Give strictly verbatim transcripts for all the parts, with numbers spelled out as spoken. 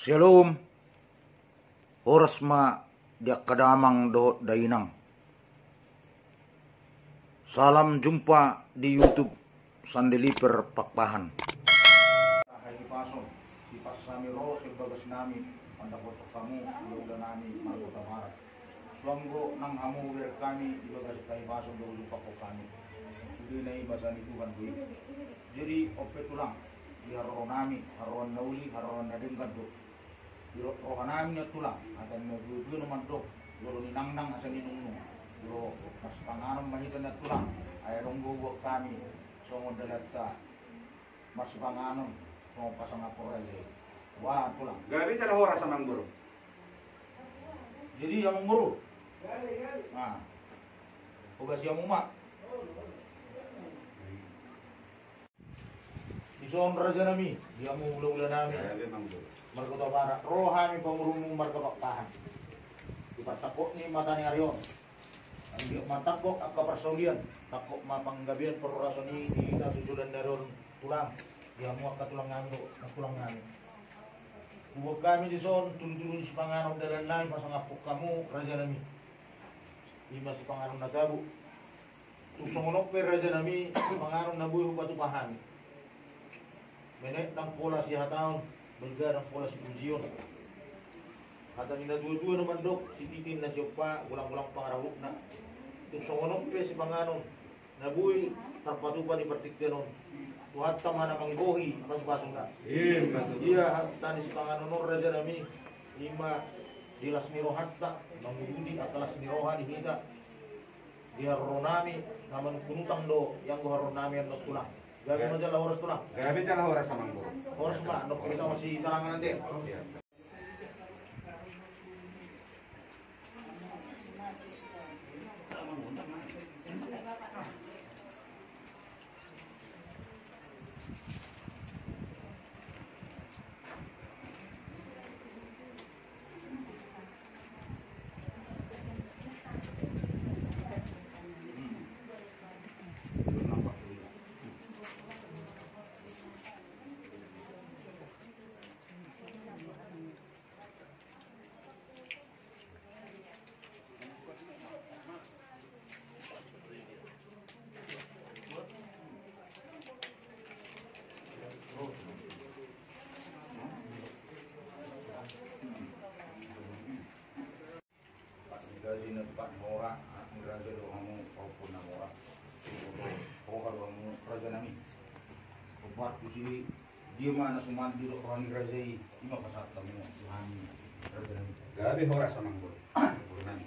Shalom. Horas ma di angka damang dohot dainang. Salam jumpa di YouTube Sandeliver Pakpahan. Hahipason, hipas nami ro sian bagas nami, mandapothon hamu hulahula nami marga Hutabarat. Suang do nang hamu hubereng hami di bagasan hahipason do hujumpang hami. Sude na i basa ni Tuhan do i. Jadi on pe tulang, di haroro nami, haroroan na uli, haroroan na denggan do. Di roha nami nian tulang, hata ni natuatua na mandok, jolo ninangnang asa ninungnung. Jolo marsipanganon ma hita nian tulang, ai adong do hubuat hami songon dalanta marsipanganon songon pasangaphon raja i. Bah tulang. Gabe jala horas amangboru. Jadi amangboru. Nah. Hobasi hamu ma. Dison raja nami, di hamu hulahula nami. Gabe amangboru. Marga Hutabarat, ro hami pamoruonmu marga Pakpahan. Di partangkok ni mata ni ari on. Anggiat ma tangkok angka parsaulian, tangkok ma panggabean parhorasan i di hita tu joloan ni ari on tulang. Di hamu angka tulang nami dohot nang tulang nami. Hubuat hami dison tulutulu ni sipanganon dalan nami pasangaphon hamu raja nami. I ma sipanganon na tabo. Tung songon on pe raja nami, sipanganon na boi hupatupa hami. Menek ndang pola sihataon, balga ndang pola sipujion. Hata ni natuatua na mandok, sititi na siompa, golanggolang pangarahutna. Tung songon on pe sipanganon na boi tarpatupa di partingkian on. Tuhanta ma na manggohi pasupasuna. Ima tutu. Ia hata ni sipanganon on raja nami, i ma di las ni rohanta, mangududi angka las ni roha di hita. Di haroro nami, na manungkun utang do ianggo haroro nami annon tulang. Gabe ma jala horas tulang. Gabe jala horas amangboru. Horas ma, nang hita masitalangan ate. Iya. Pat ni gaji na pat ni hora, anak ni raja do hamu, pahophon na mora. Siboto roha do hamu raja nami. Opat tusi dia ma na sumanduk roha ni raja i, i ma pasahat hamu tu hami raja nami. Gabe horas amangboru. Boru nami.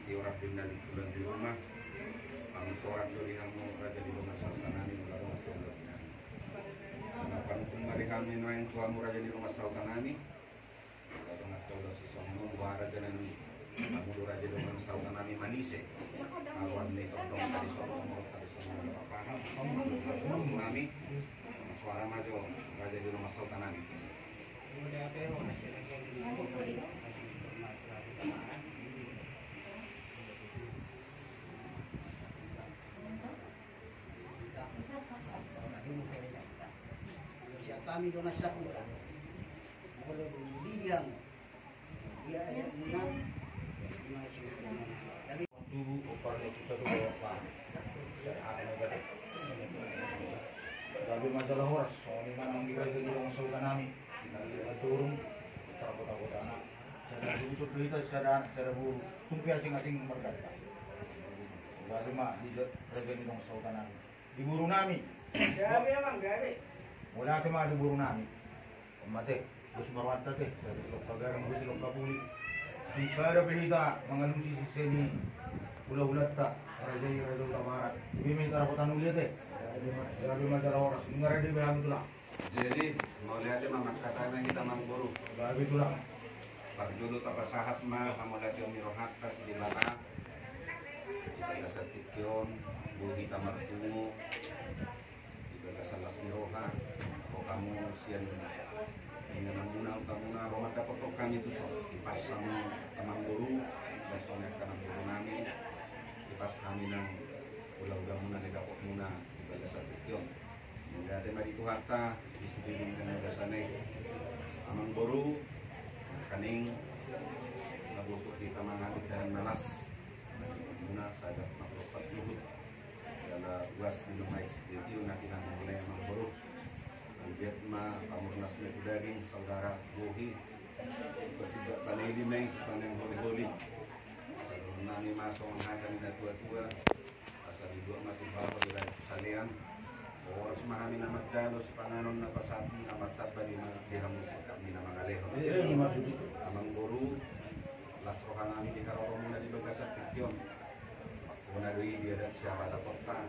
Titi orang pindah di bulan di rumah. Panguntoran do di hamu raja ni dongan sahuta nami, mula dongan sahuta nami. Panguntoran ma di hamu nuaeng tu hamu raja ni dongan sahuta nami. Mula dongan sahuta si songon on ba raja nami. Hamu do raja ni dongan sahuta nami manise. Aluan ni tondong tadi songon on, tadi songon on, apa? Nami. Suara maju raja ni dongan sahuta nami. Sian hami dongan sahuta. Molo dung di dia. Dia aja punya. Jadi tubu, ompar ni kita tu bawa pa. Gabe ma jala horas, songon i ma nang di raja ni dongan sahuta nami. Di na di raja turun, tarkota-kota na. Sada suhut do hita, sada anak, sada boru. Tung pe asing-asing marganta. Gabe ma di raja ni dongan sahuta nami. Di boru nami. Gabe amang, gabe. Mauliate ma di boru nami. Mate. Dos ma rohanta te, sada silongka garam, dos silongka puli. Tung sada pe hita mangalusi sise ni hulahulanta, raja i raja Hutabarat. Gabe ma hita dapotan uli ate. Gabe ma jala horas, nunga rade be hami tulang. Jadi, mauliate ma mangkatai ma hita, Amangboru. Gabe, Tulang. Parjolo tapasahat ma hamauliateon ni rohanta tu Debata. Di bagasan tingki on, boi hita marpungu di bagasan las ni roha, rohamu sian ingananmuna, utamana ro mandapothon hami tu son. Dipas hamu, Amangboru, songon i angka namboru nami, dipas hami nang hulahulamuna na didapotmuna di bagasan tingki on. Mauliate ma di Tuhanta di sude denggan ni bagasan i, Amangboru, nangkaning na bosur hita mangadopi indahan na las, muna sagat mangkoppat juhut. Jala uas minum aek sitio-tio na tinangan muna i, Amangboru. Anggiat ma pamurnas na tu daging, saudara bohi. Pasindak panelin na i sipaneng holi-holi. Sadohonon nami ma songon hata ni na tua-tua. Asa dibuat ma tu baho di lae tu salean. Horas ma hami na manjalo sipanganon na pasahat ni Amanta Debata di ma-, di hamu singkat ni na mangalehon. Amangboru, las roha nami di haroromuna di bagasan tingki on. Pangkona do i di adat siapa dapotta.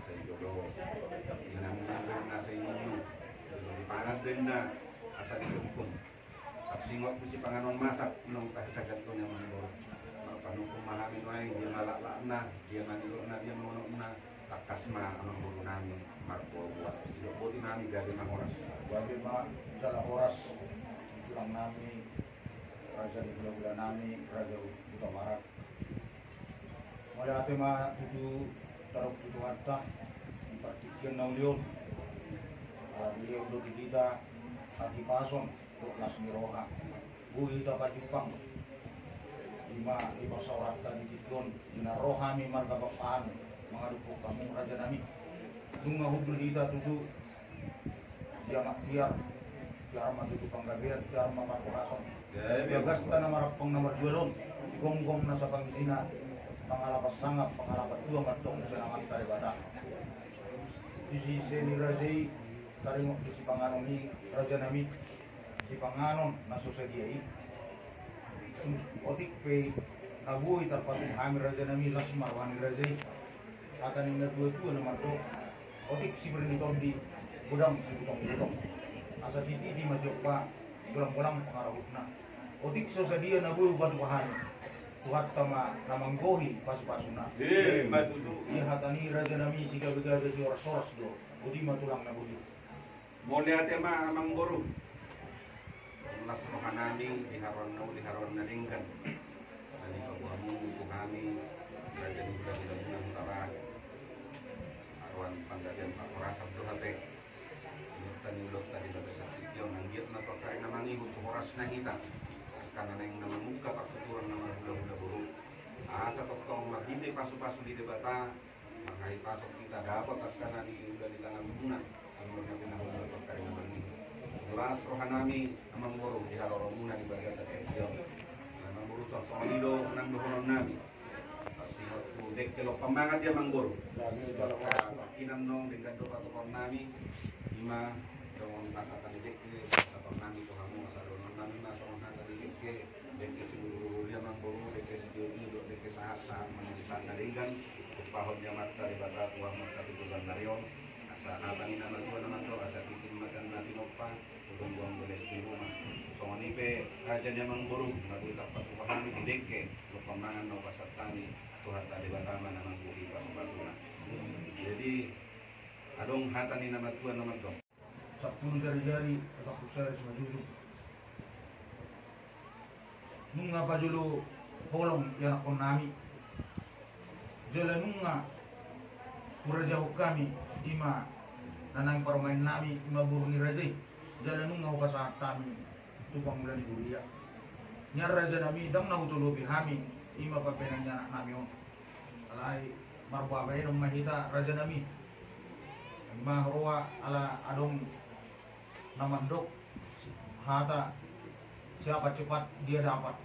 Sai jolo inanna do inna, sai inum do inna, sai jolo dipangan do inna asa disungkun. Parsingot tu sipanganon masak, nunga tahisagat tu, Amangboru. Marpanungkun ma hami nuaeng, dia ma laklakna, dia ma nidokna, dia ma unokna. Tangkas ma, Amangboru nami, marboa-boa. Sidok boti nami gabe ma horas. Gabe ma jala horas, Tulang nami, raja ni hula-hula nami, Raja Hutabarat. Mauliate ma tutu taruk tu Tuhanta di partingkian na uli on. Ala dilehon do di hita hahipason dohot las ni roha. Boi hita pajumpang, ima di parsaoranta di tingki on, di na ro hami marga Pakpahan mangadopi hamu, raja nami. Nunga hundul hita tutu. Dia ma tiar, tiar ma tutu panggabean, tiar ma parhorasan. Di bagasta na marampang na marjual on, gonggong nasa pangisina, pangalapan sangap, pangalapan tua ma antong sian Amanta Debata. Di sise ni raja i, taringot di sipanganon i, raja nami, sipanganon na so sadia i. Otik pe na boi tarpatuk hami, raja nami, las ma roha ni raja i. Hata ni na tua-tua na mandok, otik sipir ni tondi, godang sibutong-butong. Asa sititi ma siompa, golang-golang pangarahutna. Otik so sadia na boi hupatuk hami, Tuhanta ma na manggohi pasu-pasuna. Ima tutu. Ia hata ni raja nami, sigabe-gabe, sihoras-horas do. Boti ma, Tulang, na boti. Mauliate ma, Amangboru. Las roha nami di haroro na uli, haroro na denggan na dipaboamu tu hami, raja ni hula-hula muna Hutabarat. Haroan panggabean, parhorasan do hape. Ingot tani ulok tadi bagas saksition, anggiat ma tu angka ari na mangihut tu horasna hita, angka na naeng na mamungka partuturan na marhula-hula boru. Asa tongtong marhite pasu-pasu ni Debata, manghahipason hita dapot angka na niula di tanganmuna, songon na pinahula tu angka ari na mangihut. Las roha nami, Amangboru, di haroromuna di bagasan tingki on. Amangboru, songon i do nang dohonon nami. Pasingot tu dengke lompan mangan di Amangboru. Inan nong denggan do patupaon nami. Ima, songon pasahat ni dengke, pasahaton nami tu hamu, asa dohonon nami ma songon hata ni dengke. Dengke siburu-buru di Amangboru, dengke sitio-tio dohot dengke sahat-sahat, manang sahat na denggan, tumpahon ni Amanta Debata tu hamu angka tuturan ni ari on. Asa hata ni na matua na mandok, asa tintin ma tangan na tinompa, tu gomgoman bolas ni ruma. Songon i pe raja ni Amangboru, na boi tarpatupa hami di dengke lompan mangan na hupasahat hami, Tuhanta Debata ma na manggohi pasu-pasuna. Jadi, adong hata ni na matua na mandok. Sampulu jari-jari, sampulu jari simanjujung. Nunga pajolo holong ianakhon nami. Jala nunga hurajahon hami, ima na naeng parumaen nami, ima boru ni raja i. Jala nunga hupasahat hami tu pangula ni huria. Nian raja nami, ndang na hutolopi hami, ima pambahenan ni anak nami on. Alai marboa bahenon ma hita, raja nami. Ima huroha ala adong na mandok hata, siapa cepat dia dapat.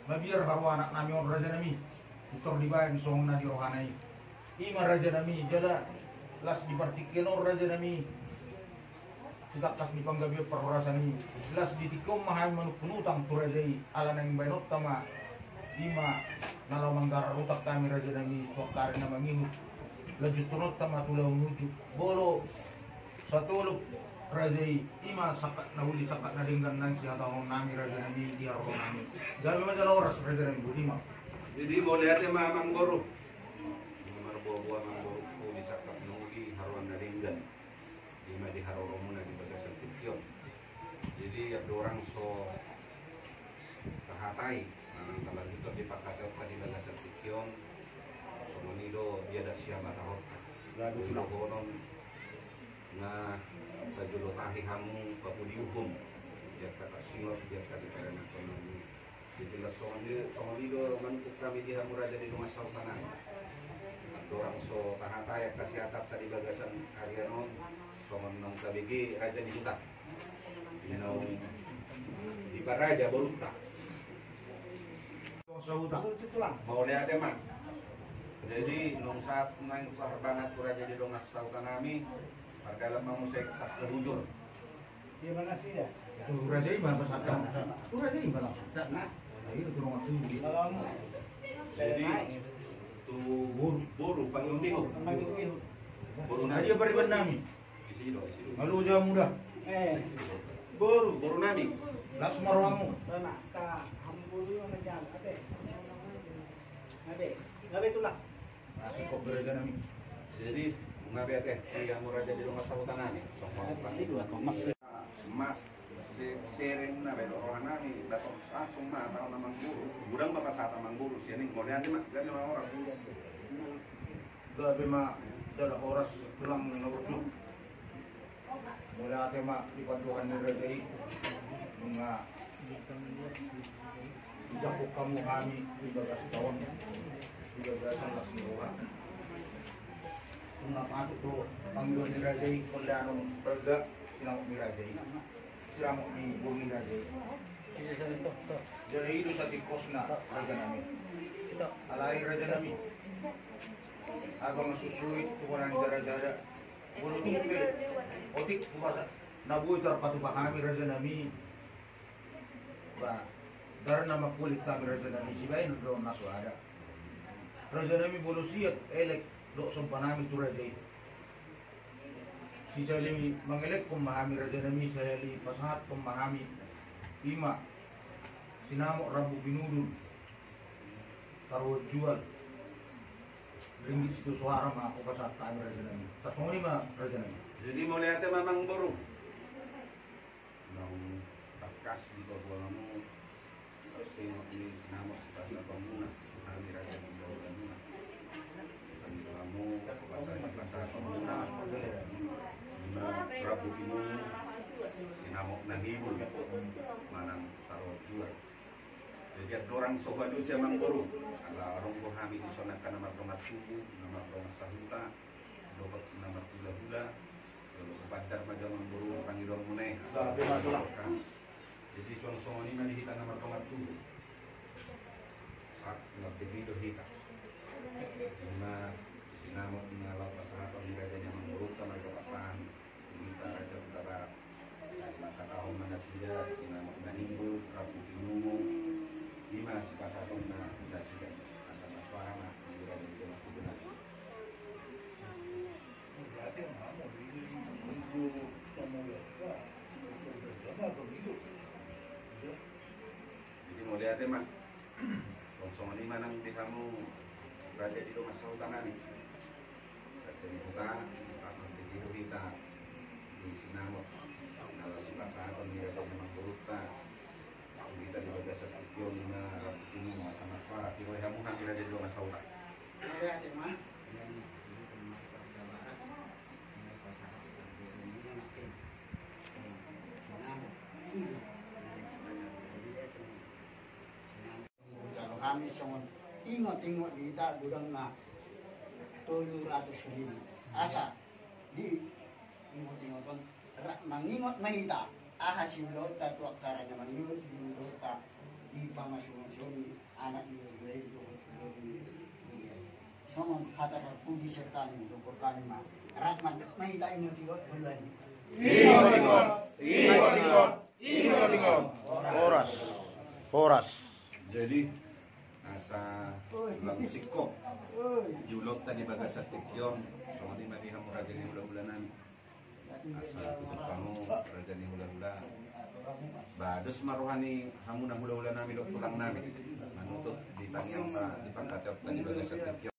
Mabiar haroa anak nami on, raja nami, pintor dibahen songon na di rohana i. Ima raja nami, jala las di partingkian on, raja nami, sitangkas ni panggabean parhorasan i, las di tingki on ma hami manungkun utang tu raja i, ala naeng bahenonta ma, ima na laho manggarar utang hami, raja nami, tu angka ari na mangihut. Lanjuthononta ma tu laho manuju, molo satolop Raja i, i ma sangkap na uli, sangkap na denggan nang sihatahononnami raja nami di haroro nami. Gabe ma jala horas raja nami, boti ma. Jadi mauliate ma amangboru. Marboa-boa amangboru di sangkap na uli, haroan na denggan. I ma di haroromuna di bagasan tingki on. Jadi andorang so tahatai manang talanjuthon di panghataion di bagasan tingki on, songon i do di adat sihabatahonta. Gabe tulang. Dohonon na pajolo tahi hamu papudiuhon di angka tarsingor, di angka di paranakon hamu. Jadi las songon i, songon i do manungkun hami di hamu raja di dongan sahuta nami. Andorang so tahatai angka sihatahononta di bagasan arian on, songon naung tabege raja ni huta. Naung diparaja borunta. Dongan sahuta. Mauliate ma. Jadi naung sahat naeng parbangat tu raja di dongan sahuta nami, pardalan ma muse sahata hujur. Di mana sih ya? Tu raja i ma pasahat. Tu raja i ma langsung. Nah, itu tu dongan sahuta. Jadi tu boru, boru pangidoan. Boru nami. Dia pariban nami. Isi do, isi do. Malu jamu da. Eh, boru. Boru nami. Las ma rohamu. Sana ka hamu boru yang menjam. Ate. Ngabe. Ngabe tulang. Nah, singkop raja nami. Jadi, ngabe ate, di hamu raja di dongan sahuta nami. Songkop pasti dua komas. Mas, se-, sereng na bae do roha nami, langsung ma taon amangboru. Godang ma pasahat amangboru, sian i mauliate ma, gabe ma horas. Gabe ma jala horas tulang na burju. Mauliate ma di pandohan ni raja i. Nunga dijangkon hamu hami di bagas taon, di bagasan las ni roha. Nunga patut do pangidoan ni raja i, pandohan raja, sinamot ni raja i. Sinamot ni boru ni raja i. Jala i do satingkosna raja nami. Alai raja nami, abang susuit tu bona ni jara-jara. Molo tung pe otik tu basa na boi tarpatupa hami raja nami. Ba, darna mangkulit hami raja nami, sibaen do na so ada. Raja nami, molo siat elek dohot somba nami tu raja i, sisali mangelekhon ma hami raja nami, sisali pasahathon ma hami. I ma sinamot rambu pinudun, taruhon jual, ringgit sitio soara ma hupasahat hami raja nami. Tarsongon i ma raja nami. Jadi mauliate ma amangboru. Naung tangkas di paboa hamu tarsingkop ni sinamot sipasahatonmuna tu hami raja ni hulahula muna. Hami do hamu pasahat, pasahatonmuna na rambu pinudun, sinamot na ngibul manang taruhon jual. Jadi andorang so hualusi amangboru, ala adong do hami dison angka na mardongan tubu, na mardongan sahuta dohot na marhulahula. Jolo hupandar ma jo amangboru pangidoanmuna i. Jadi songon-songon i ma di hita na mardongan tubu. Hak na bege do hita. I ma sinamot na laho pasahaton ni raja ni amangborunta marga Pakpahan. Hita raja Hutabarat. Sai mangkatahon ma nasida sinamot na ngibul, rambu pinudun, i ma sipasahatonna nasida. Asa marsoara ma di raja ni dongan tubu nami. Jadi mauliate ma. Songon-songon i ma nang di hamu raja di dongan sahuta nami. Raja ni huta, hak na bege do hita di sinamot na laho sipasahaton ni raja ni amangborunta. Hita di bagasan tingki on, i ma rambu pinudun, asa marsoara, tiroe hamu hami raja di dongan sahuta. Mauliate ma. Jalo hami songon ingot-ingot di hita godang na tolu ratus ribu. Asa di ingot-ingot on rap mangingot ma hita. Aha siulaonta tu angka raja mangingot di ulaonta di pamasu-masuni anak ni boru i dohot boru ni boru i. Songon hata parpudi sian hami, dohot hami ma, rap mandok ma hita ingot-ingot, boru i. Ingot-ingot, ingot-ingot, ingot-ingot. Horas, horas. Jadi asa lam singkop di ulaonta di bagasan tingki on, songon i ma di hamu raja ni hulahula nami. Asa tutup hamu Jadi hula-hula. Ba dos ma roha ni hamu na hula-hula nami dohot tulang nami. Manutut di tangiang ta, di pangkataion ta di bagasan tingki on.